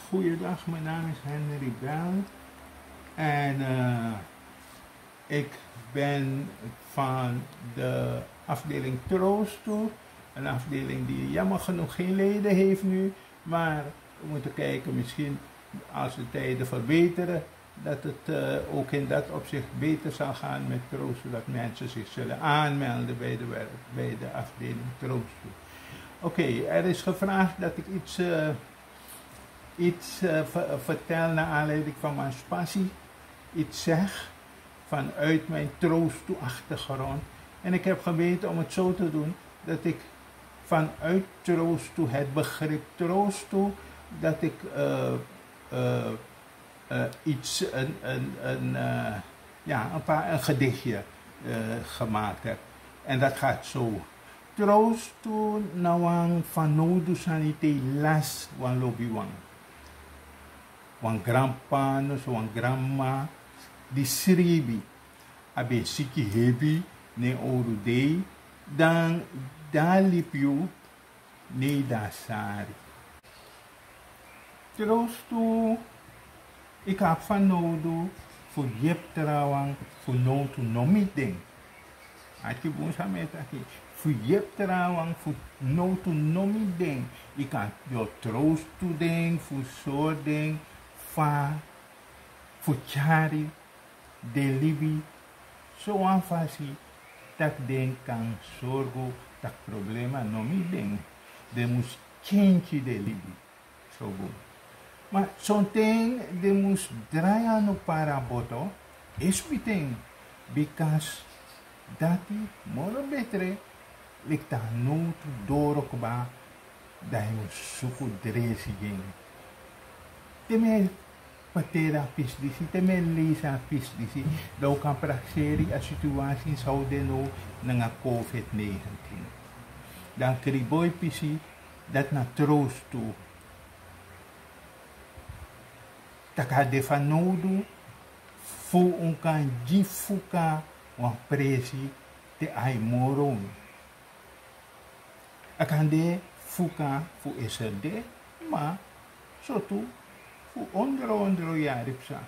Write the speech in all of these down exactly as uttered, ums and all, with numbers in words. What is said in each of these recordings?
Goeiedag, mijn naam is Henry Bell en eh, ik ben van de afdeling Troost toe. Een afdeling die jammer genoeg geen leden heeft nu, maar we moeten kijken, misschien als de tijden verbeteren, dat het eh, ook in dat opzicht beter zal gaan met Troost, zodat mensen zich zullen aanmelden bij de, werk, bij de afdeling Troost toe. Oké, er is gevraagd dat ik iets, eh, iets eh, ver- vertel naar aanleiding van mijn passie, iets zeg vanuit mijn Troost toe achtergrond. En ik heb geweten om het zo te doen dat ik vanuit Troost toe, het begrip Troost toe, dat ik eh, eh, eh, iets, een, een, een, eh, ja, een, paar, een gedichtje eh, gemaakt heb. En dat gaat zo. Troost tu na wan fanowdu sani te yu lasi wan lobiwan. Wan granpapa noso wan granmama di sribi, a ben siki hebi na en owru dei, dan a libi yu, ne yu de na sari. Troost tu, yu kan abi fanowdu fu yepi trawan fu nowtu no miti den. Arki bun san mi e taki. Fu yepi trawan fu nowtu no miti den. Yu kan, yu o troostu den fu sori den fa fu tyari den libi sowan fasi tak' den kan sorgu tak' problema no miti den. Den mus kenki den libi. So bun. Ma sonten den mus drai anu para boto, e switi en, bikasi dati moro betre leki te a nowtu doro kba, dan yu mus suku dresi gi en. Te mi e pateri a pisi disi, te mi e leisi a pisi disi, dan un kan prakseri a situasi san un de now nanga covid negentien. Dan a kriboi pisi, dati na troostu. Tak' a de fanowdu fu un kan gi fuka wan presi te a e moro unu. A kan de fuka fu eserde, ma so tu fu ondro ondro yari psa.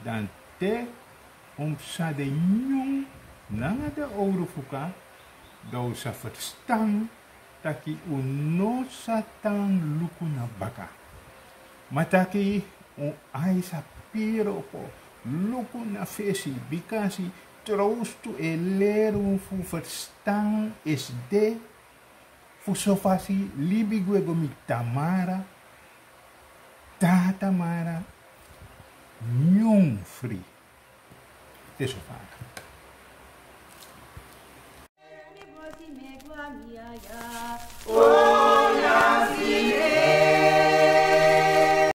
Dan te un psa de nyun nanga den owru fuka, dan un sa ferstan taki un no sa tan luku na baka. Ma taki un ai sa piri opo luku na fesi, bikasi trowstu e leri un fu ferstan esde fu so fasi libi gwe go miti Tamara, Tata Mara, nyun fri. Te so faka.